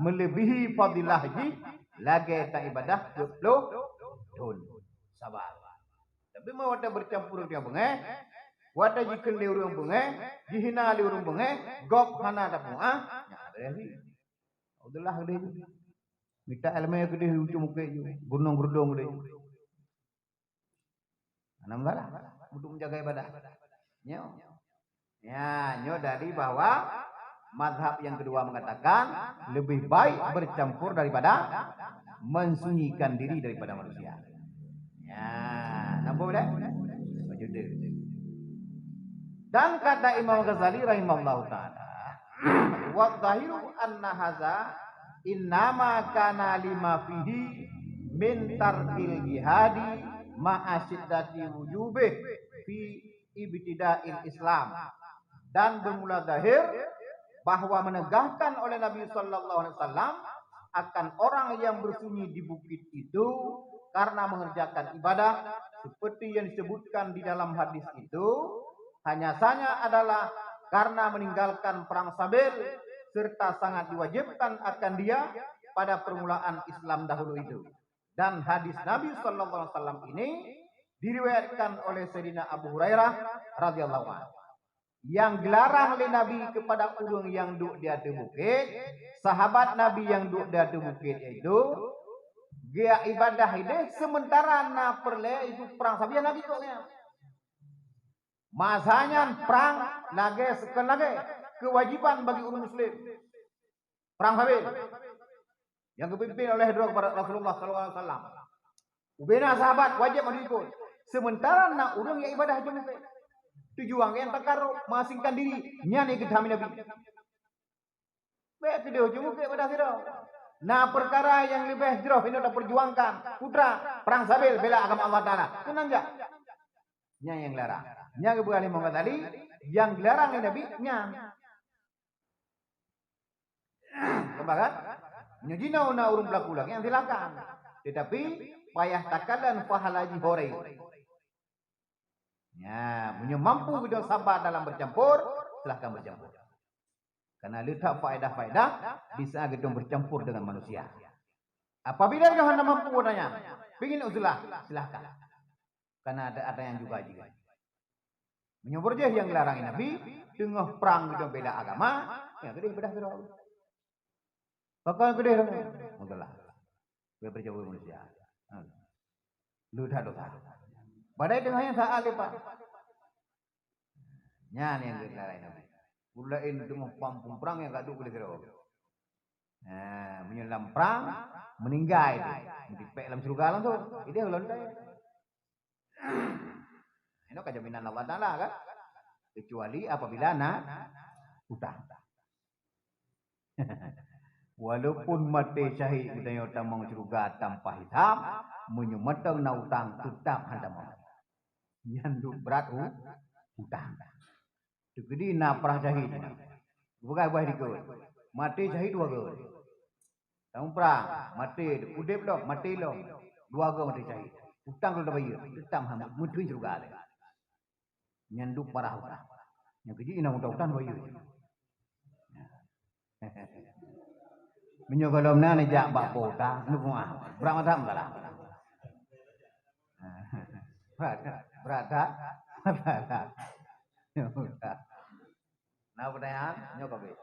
meuleubèhi fadilah jih lagée taibadah peuet ploh thon. Saba. Tapi meu watée bercampur dengan beungéh, watée jikheun lé ureuëng beungéh, jihina lé ureuëng beungéh, gob hana tapeuah, nyan beureuti. Udeulah geude. Mita iéleumé geude, ucum ukét ju, gunong geurdong geude. Hana masalah untuk menjaga ibadah. Nyoe. Ya, nyoe dari bahwa mazhab yang kedua mengatakan lebih baik bercampur daripada mensunyikan diri daripada manusia. Ya, nampak boleh? Dan kata Imam Ghazali rahimahullahu taala, "Wa zahiru anna haza innama kana lima fihi min tarkil jihadi ma'a syiddati wujubih fi ibtida'il Islam." Dan bermula zahir bahwa menegahkan oleh Nabi sallallahu alaihi wasallam akan orang yang bersembunyi di bukit itu karena mengerjakan ibadah seperti yang disebutkan di dalam hadis itu, hanya saja adalah karena meninggalkan perang Sabil serta sangat diwajibkan akan dia pada permulaan Islam dahulu itu. Dan hadis Nabi sallallahu alaihi wasallam ini diriwayatkan oleh Sayyidina Abu Hurairah radhiyallahu anhu. Nyang geularang lé Nabi keupada ureuëng nyang duek di ateueh bukét, sahabat Nabi nyang duek di ateueh bukét, yaitu geuibadah idéh seumeuntara na peureulée, yaitu prang Sabil, Nabi kok nyan. Masa nyan prang lagée seukon lagée keuwajéban bagi ureuëng muslim. Prang Sabil nyang geupimpén oleh droe kepada Rasulullah sallallahu alaihi wasallam. Ubena sahabat wajéb meunurut ikot. Seumeuntara na ureuëng nyang ibadah jeuem bukét. Tujuan nyang takarub, meusingkan diri, nyan nyang geutami Nabi. Bék keudeh jeuem bukét ibadah sidroe. Na peukara nyang leubeh jroh inoe tapeujuangkan, putra, prang Sabil bela agama Allah Taala. Keunan jak. Nyan nyang larang. Nyang geupeugah lé Muhammad Ali, nyang larang lé Nabi nyan. Keumah kan? Nyoe jinoe na ureuëng peulaku lagée nyan, silakan. Tetapi payah takalon pahala jih horé. Ya, meunyoe mampu geutanyoe sabar dalam bercampur, silahkan bercampur. Karena letak faedah-faedah di saat geutanyoe bercampur dengan manusia. Apabila geutanyoe hana mampu, tanya, pingin uzlah, silahkan. Karena ada, ada yang juga jih. Meunyoe beureujeih nyang geularang Nabi, teungoh prang geutanyoe bela agama, ya, keudeh beudah keudroe. Pakon keudeh, udahlah. Gue percaya manusia. Ha. Lu dah dosa. Padahai teungoh nyan saat leupah. Nyan nyang geularang Nabi. Ulôn teungoh pam prang nyang ka duek keudeh keudroe. Ha, meunyoe lam prang, meuninggai tu. Meutipék lam syeuruga langsung. Idéh ulôn teuh. Inoe ka jaminan Allah Taala kan? Kecuali apabila na utang. Walaupun maté syahid geutanyoe tamong syeuruga tanpa hisab, meunyoe mantong na utang, teutap han tamong. Nyan duek brat u-, utang. Teukeudi na prang syahid. Bukai bah dikeue. Maté syahid dua goe. Tamong prang, maté, udeb lom, maté lom. Dua goe maté syahid. Utang lom tabayeue, teutap han meuteun syeuruga lé. Nyan duek parah utang. Nyang keujeuet inong utang-utang bayeue. Meunyoe gohlom na neujak bak po utang, neupeugah, brat mantap meukalah. Brat, brat that? Brat that. Na peutanyaan? Nyoe ka beuh.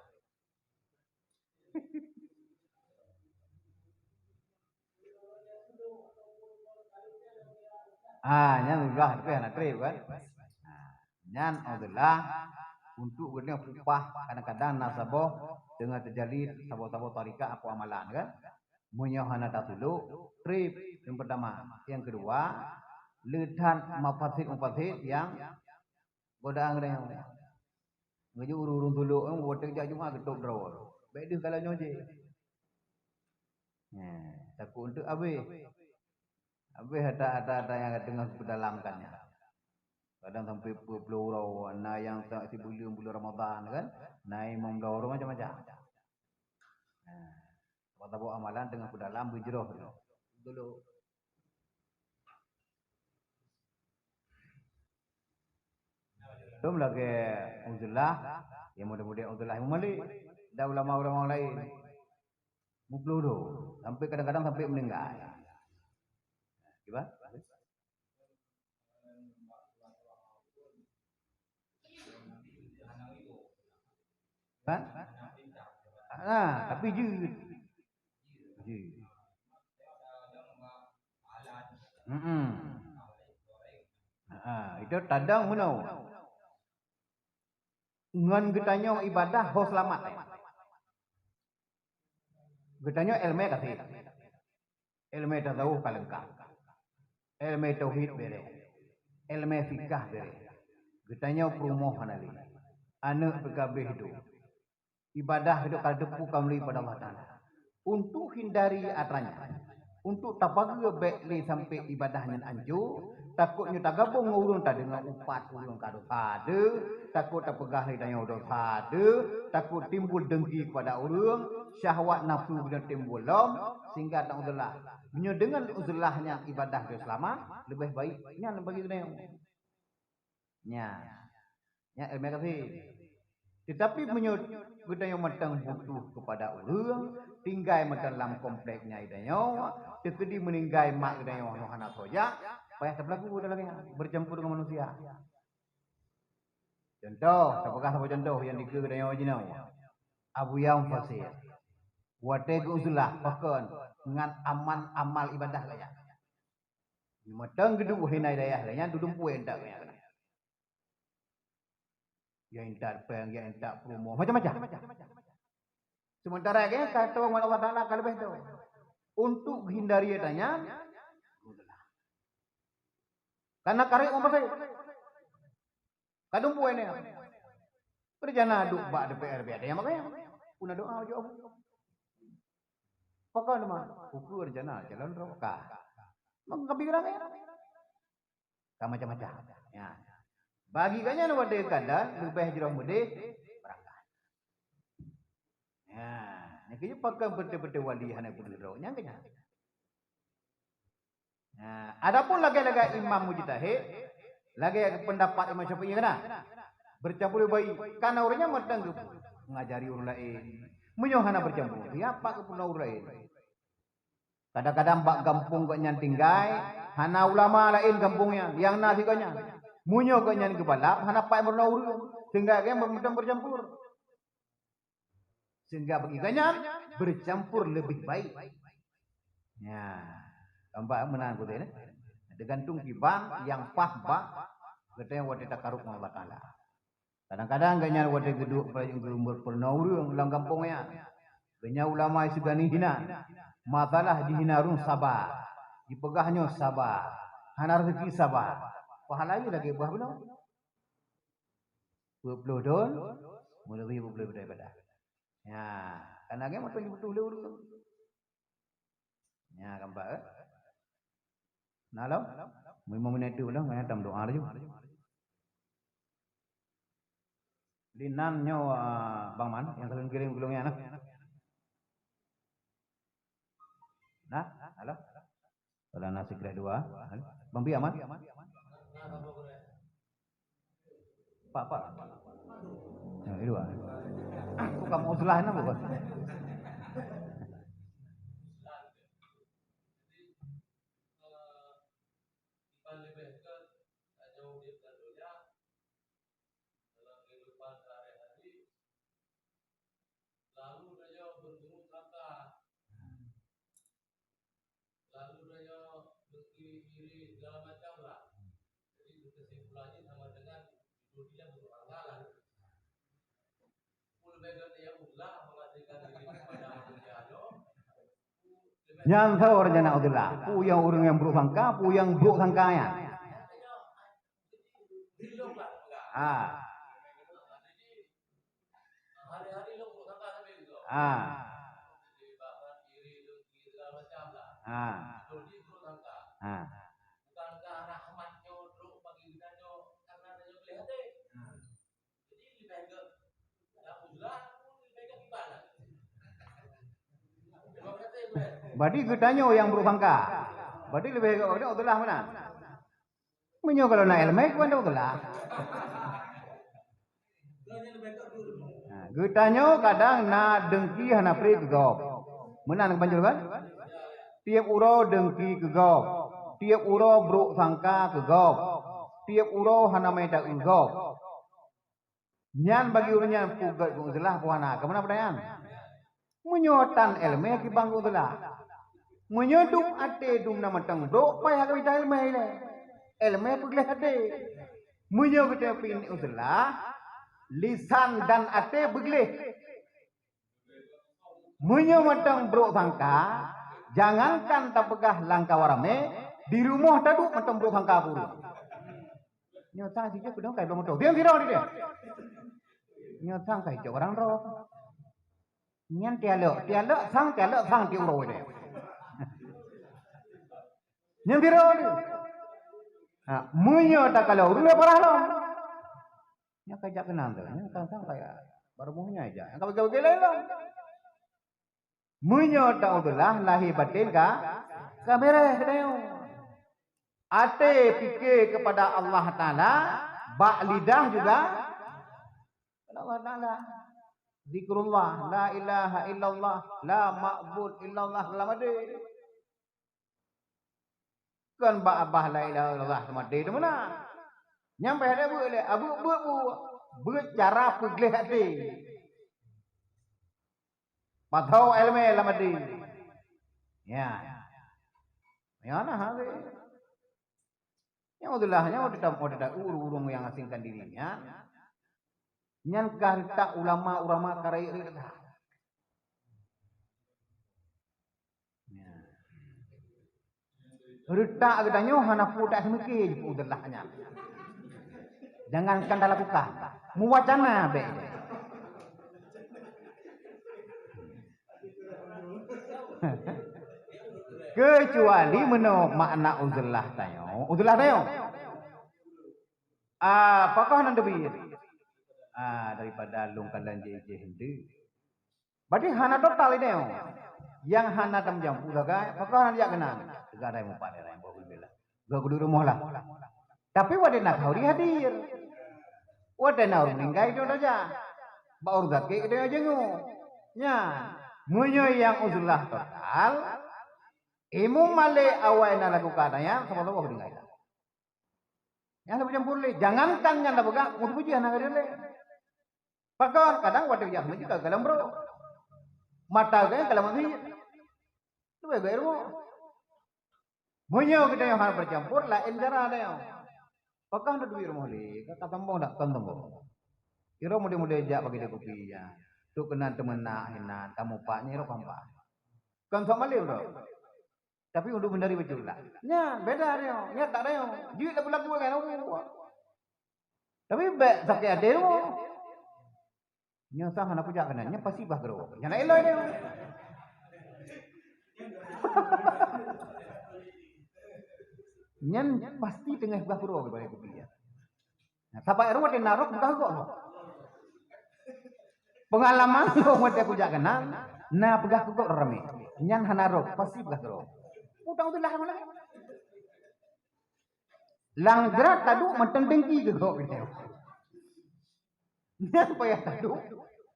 Ah, nyan udahlah, tapi hana treb kan? Ah, nyan udahlah untuk geutanyoe peupah, kadang-kadang na saboh teungoh teujadi saboh-saboh tarekat atawa amalan kan? Meunyoe hana tatulok, treb yang pertama. Yang kedua, le that mafasid-mafasid nyang godaan geutanyoe. Ngeujok ureuëng-ureuëng tulok, eh, watée jak Jumat geutôb droe. Bék deuh kalau nyoe jih. Nyan, takot eunteuk habéh. Habéh ata-ata nyang teungoh peudalamkan nyan. Kadang sampai peuet ploh uroe, na nyang ta-, sibuleuen buleuen Ramadhan kan, na nyang limong blaih uroe macam-macam. Nah, saboh-saboh amalan teungoh peudalam beujroh dulu. Dum lagée Uzlah, ya mudah-mudahan Uzlah Imam Malik dan ulama-ulama lain. Muploh dua, sampai kadang-kadang sampai meninggal. Kiban? Kan? Nah, tapi jeuet. Jeuet. Mm-mm. Ha, itu tadong meunoe. Ngon geutanyoe ibadah ho seulamat, eh. Geutanyoe iéleumé ka sép. Iéleumé tasawuf ka leungkap. Iéleumé tauhid béreh. Ilmu fikah bèrèh. Geutanyoe peurumoh hana lé. Aneuk peugabe hidup. Ibadah hidup ka teupeu ka meuli pada Allah Taala. Untuk hindari atranya, untuk tapageue bèk lé sampai ibadah nyan anco, takot nyoe tagabong ngon ureueng tadeungoe upat ureueng ka dosa deuh, takot tapeugah lé tanyoe dosa deuh, takot timbul dengki kepada ureueng, syahwat nafsu beuna timbul lom, sehingga tan uzlah. Meunyoe deungon uzlah nyan ibadah geuseulamat, leubeh baik nyan bagi geutanyoe. Nyan. Nyan ilmu kasih. Tetapi meunyoe geutanyoe mantong butuh kepada ureueng, tinggai mantong lam komplek nyan geutanyoe, teukeudi meuninggai mak geutanyoe nyoe hana soe jak, payah tapeulaku dalam nyan, bercampur dengan manusia. Contoh, tapeugah saboh contoh nyang dikeue geutanyoe jinoe. Abuya Mufassir. Watèe geu-uzlah pakon ngon aman amal ibadah gaya. Mantong geuduek hina dayah gaya, dudumpue intat gaya. Ya intat péng, ya intat peurumoh, macam-macam. Sementara gaya ka teurimong Allah Taala ka leubeh tu. Untuk hindari tanya, karena karek orang pasal. Kadang buai ni. Rencana duek bak D P R biar ada yang makai. Pun doa jawab. Pakon mah, ukur rencana calon roka. Mengkabi orang ya. Ka macam-macam. Ya. Bagi ganya ada kadang lebih jroh mudih berangkat. Ya, nyan keuh pakon beutôi-beutôi wali hana peuduroe nyang keuh nyan. Nah, adapun lagèe-lagèe imam mujtahid, lagèe pendapat Imam Syafi'i keunan, bercampur bayi, karena ureueng nyan mantong geupeue ngajari ureueng laén. Meunyoe hana bercampur, siapa geupeue ureueng laén? Kadang-kadang bak gampông gobnyan tinggai, hana ulama laén gampông nyan, nyang na sigoe nyan. Meunyoe gobnyan geubalap, hana pat meurunoe ureueng, sehingga gobnyan mantong bercampur. Sehingga bagi gobnyan bercampur lebih baik. Ya, tampak meunan beutôi, eh? Tergantung kiban nyang paih bak geutanyoe watèe takarub ngon Allah Taala. Kadang-kadang gobnyan watèe geuduek berpeurunoe ureueng lam gampông nyan. Gobnyan ulama sigani hina. Masalah jihina ureueng saba. Jipeugah nyoe saba. Hana rezeki saba. Pahala jih lagèe buah bunoe. Peuet ploh thon, meuleubi peuet ploh thon ibadah. Ya, karena gobnyan mantong jibutuh lé ureueng. Ya, gambar, eh? Nah, lom? Meunyoe minèt tu lom, meunan tam doa laju. Di nan nyoe, ah, Bang Man, nyang kalian kirim keu lôn nyan, nah. Nah, halo? Kalau nasi kelas dua, Bang Pi aman? Pak, Pak. Ya, di luar. Bukan mau selain apa, Bos? Lalu tanyoe beureuguruh sangka. Lalu tanyoe beureuguruh iri segala macam lah. Jadi kesimpulannya sama dengan judulnya beureuguruh sangka lah. Pun beda dia ulah mengasihkan diri kepada manusia nyoe. Nyan tho rencana Allah. Peue nyang ureueng nyang buruk sangka, peue nyang buruk sangka nyan. Ah. Ah. Ah. Ah. Berarti geutanyoe nyang buruk sangka. Berarti leubeh gét Allah meunan. Meunyoe kalau na iéleumé, keuan teupeugah. Nah, geutanyoe kadang na deungki hana pré keu gob. Meunan keubanjur kan? Tieb uroe deungki keu gob. Tieb uroe brok sangka keu gob. Tieb uroe hana mita keu gob. Nyan bagi ureuëng nyan peugét geuh uzlah puhana. Keumeuna peudayaan? Meunyoe tan iéleumé kibang geuh uzlah. Meunyoe dum até dum na mantong brok, payah geuh mita iéleumé ilée. Iéleumé peugleh até. Meunyoe geutanyoe pih uzlah, lisan dan até beugleh. Meunyoe mantong brok sangka, jangankan tapeugah lam kawan ramé, di rumoh taduek mantong brok sangka pun. Nyoe sang sijak kudong kai bang moto. Diam sira di dia. Nyoe sang kai cok orang roh. Nyan tialek, tialek sang, tialek sang ti uroe dia. Nyan sira di. Ha, meunyoe takalon ureueng parah lom. Nyan ka jak keunan tu. Nyan sang-sang kaya baru moh nyan jak. Nyang ka bagi-bagi lain lom. Meunyoe taudzulah lahé batén ka, ka beres dayong. Até pike kepada Allah Taala, bak lidah juga kepada Allah Taala. Zikrullah, la ilaha illallah, la ma'bud illallah dalam até. Kon bak babah la ilaha illallah teuma dé teuma na. Nyang payah lé beuet lé, abeuet beuet bu, beuet cara peugleh até. Pathô iéleumé lam até. Ya. Ya nah, ha. Nyang udeulah, nyang udeudah, udeudah ureueng-ureueng nyang asingkan diri nyan. Nyan ka reutak ulama-ulama ka rayeuk reutak. Reutak geutanyoe hana peue taseumiké jipeuudeulah nyan. Jangankan talakukan, meuwacana bèk. Keucuali meunoe makna uzlah tanyoe, uzlah tanyoe. Ah, pakon hana teubiet? Ah, daripada lôn kalon jih-jih eunteuk. Berarti hana total ini, oh. Nyang hana tamjampu sagai, pakon hana jak keunan. Teuga dai mupat dai, alhamdulillah. Gak kudu rumoh lah. Tapi watèe na khauri hadir. Watèe na ureueng meuninggai itu saja. Bak ureueng sakét itu jenguk. Nyan, meunyoe nyang uzlah total, Imam Malik awai na lakukan nyan, sama-sama meuninggai. Nyang leubeh campur lé, jangankan nyan tapeugah, untuk puji hana gadeuh lé. Pakon, kadang watèe jak meuji ka galom brok. Mata gaya galom meuji. Tu baik-baik rumoh. Meunyoe geutanyoe hana bercampur, laén cara tanyoe. Pakon na duit rumoh lé, ka, ka sombong dak? Kon sombong. Kira muda-muda jak bagi dia kopi, ya. Tu keunan teumeunak, hinan, tamu pak, nyan roh pampa. Kon sok malém tu. Tapi untuk mencari betul lah. Nyan, beda dia. Nyan tak ada yang. Jeuet lagu-lagu kan, oh. Tapi bèk sakét até tu. Nyan sah hana kujak keunan. Nyan pasti bah keurok. Nyan nak elok dia. Nyan pasti teungoh bah keurok daripada kopi dia. Nah, saban ruwet di narok peugah gok. Pengalaman lôn watèe kujak keunan, na peugah keu gok ramé. Nyan hana rok, pasti peugah keurok. Udang tu lah mana? Lam grat taduek mantong dengki keu gok gitu. Nyan payah taduek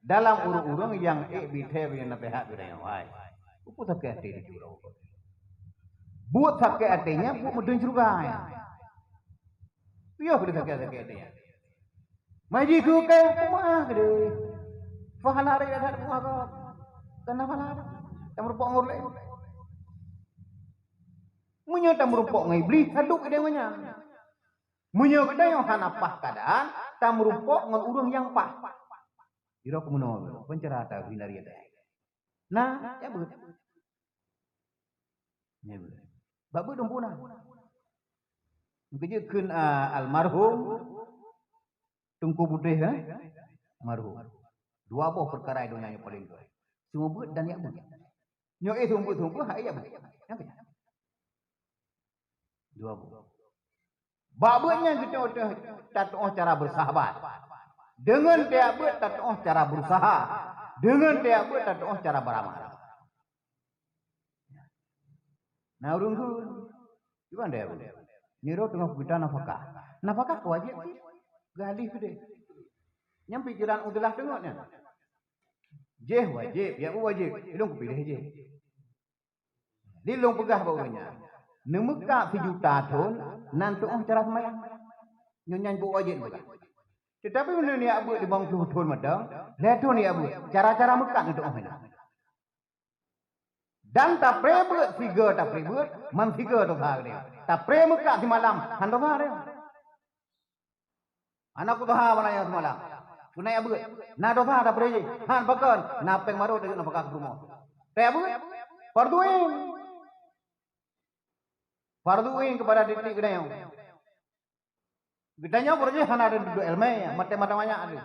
dalam ureueng-ureueng nyang ék bithèe nyang naseuhat keu tanyoe, hai. Peue sakét até di jurau. Buet sakét até nyan buet meudeueng syeuruga nyan. Piôh keu sakét-sakét até nyan. Maji keu keu peumeu'ah keu deh. Pahala raya that peumeu'ah keu. Kana pahala. Tameurumpok ngon ureueng laén. Meunyoe tameurumpok ngon Iblih, sadok idéh ngon nyan. Meunyoe geutanyoe hana paih keuadaan, tameurumpok ngon ureueng nyang paih. Jiro keumeunong, peuncara ta hindari até. Nah, ya beut. Ya beut. Bak beut dumpu na. Keujeuet kheun, ah, almarhum Teungku Putéh, eh? Almarhum. Dua boh peukara donya nyang paleng gèt. Seumeubeuet dan yak beut. Nyoe eh seumeubeuet-seumeubeuet, hai yak beut. Nyang keu nyan. Dua boh. Bak beut nyan geutanyoe teuh tatu'oh cara bersahabat. Deungon teuyak beut tatu'oh cara berusaha. Deungon teuyak beut tatu'oh cara beramal. Na ureueng kheun, "Kiban deh, Abu? Nyoe teungoh peugita nafakah." Nafakah ka wajéb cit? Galih keudeh. Nyang pikiran udeulah teungoh nyan. Jéh wajéb, ya wajéb. Ilong kupiléh jéh. Di lôn peugah bak ureueng nyan, neumeukat sijuta thon nan tu'oh cara seumayang. Nyoe nyan buet wajéb peugah. Teutapi meunyoe neujak beuet limong ploh thon mantong, lhèe thon neujak beuet, cara-cara meukat neutu'oh nyan. Dan tapré beuet, sigoe tapré beuet, man sigoe desya geude. Tapré meukat simalam, han desya geude. Hana kutuha bak nyan seumalam. Keuneuk beuet. Na desya tapré jih. Han pakon. Na péng barô tajak nafakah keu rumoh. Teuyak beuet. Fardhu ain. Fardhu ain keupada tieb-tieb geutanyoe. Geutanyoe beureujeue hana ada duek ilmu, mata-mata banyak ada.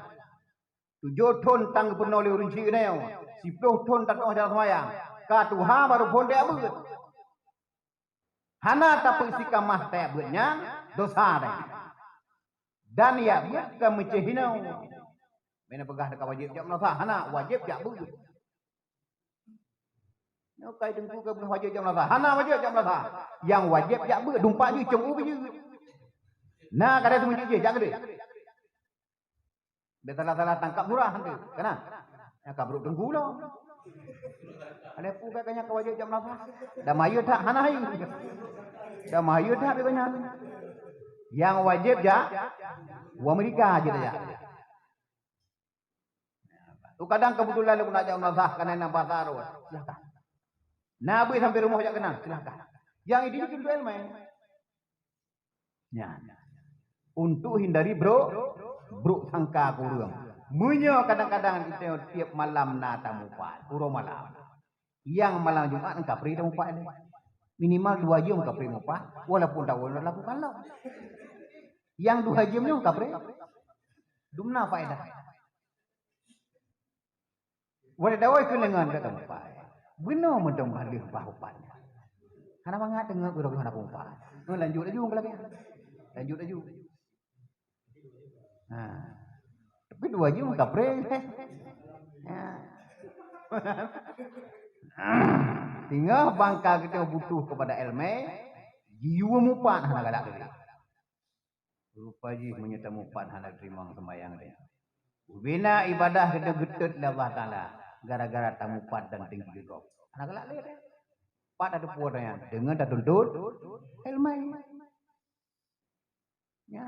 Tujoh thon tan geupeurunoe lé ureuëng chik nyoe, siploh thon tan tuoh jalan semayang. Ka tuha baru phon tajak beuet. Hana tapeusikamah tajak beuet nyan, dosa deh. Dan jak beuet ka meucéh hinoe. Meunan peugah ka wajéb jak meunasah, hana, wajéb jak beuet. Nyoe kai teungku ka peugah wajéb jak meunasah. Hana wajéb jak meunasah. Nyang wajéb jak beuet, dumpat jih cong u beuet. Nah, kadang seumeuju jih, jak keudeh. Bèk salah-salah tangkap lurah nanti. Kana? Nyang ka brok teungku lom. Ada pu ka nyang ka wajéb jak meunasah. Dah mayeuet that hana hai. Dah mayeuet that bèk nyan. Nyang wajéb jak, u Amerika jih dah jak. Tu kadang kebetulan lôn nak jak meunasah, kana na basa roh. Silakan. Na beuh sampai rumoh jak keunan, silakan. Nyang idin itu duel main. Nyan. Untuk hindari brok, brok sangka keu ureuëng. Meunyoe kadang-kadang kita tiap malam na tamupat, uroe malam. Nyang malam Jumat nyan kapreh tamupat lé. Minimal dua jeuem kapreh mupat, walaupun tahu lakukan lah. Nyang dua jeuem nyoe kapreh. Dumna faedah. Walai dawai keuneungan ka teumpat. Beunong mantong bah lheueh bah upat nyan. Hana mangat teungoh gurong hana peumpat. Ngon lanjut laju keu lagèe nyan. Lanjut laju. Ha. Tapi dua jeuem kapreh. Ha. Tinggai bangka kita butuh kepada ilmu, jiyue mupat hana galak lé. Rupa jih meunyoe tamupat hana teurimong seumayang deh. Ubena ibadah geutanyoe geutot lé Allah Taala gara-gara tamupat dan tinggi gob. Hana galak lé deh. Pat ada puwoe nyan deungon tatuntut ilmu. Ya.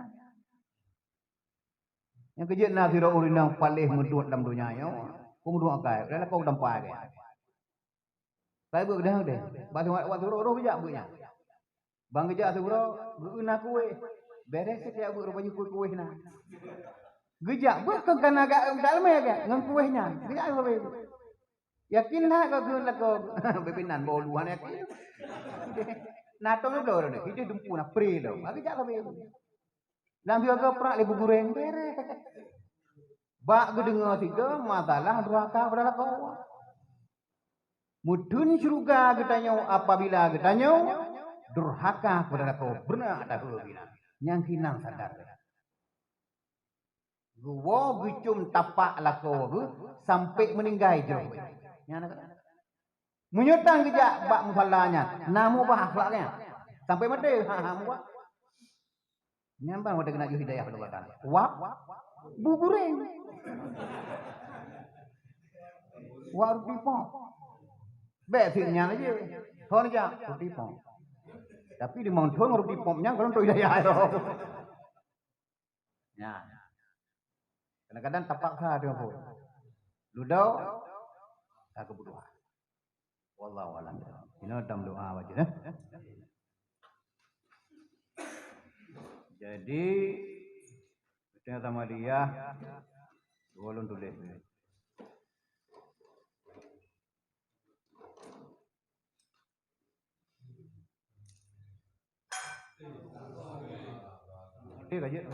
Nyang keujeuet na sidroe ureuëng nyang paléh meuduek lam donya nyoe, peue meuduek akai, dan lakoe tampai akai. Sai beuet keudeh deh. Bak siuroe, bak siuroe roh geujak beuet nyan. Ban geujak siuroe, geu-eu na kueh. Bereh setiap beuet rupajih kueh-kueh na. Geujak beuet kon kana gak dalmé gak ngon kueh nyan. Geujak sabe. Yakin that kau keu lakoe beubinan bolu hana yakin. Na tong bloe ni, hideh dumpu na pre lo. Geujak sabe. Lam syeuruga prak lé bu gureng bereh. Bak geudeungoe sigoe masalah durhaka kepada lakoe. Meutheun syeuruga geutanyoe apabila geutanyoe durhaka kepada lakoe beuna dahulu bila nyang hinan sadar. Geuwoe geucom tapak lakoe geuh sampai meuninggai jroh. Nyan na. Meunyoe tan geujak bak musala nyan, na mubah akhlak nyan. Sampai maté, ha, ha, mubah. Nyan bang watèe keuneuk jeuet hidayah Allah Taala. Wak bu gureng. Wak ruti pom. Bèk sit nyan aja. Thon jak ruti pom. Tapi di mantong ruti pom nyan kalau untuk hidayah. Nyan. Kadang-kadang terpaksa dia pun. Ludo, tak kebutuhan. Wallahu a'lam. Inoe tam doa baca, eh. Jadi, kita sama dia, ulun tulis. Oke, lanjut.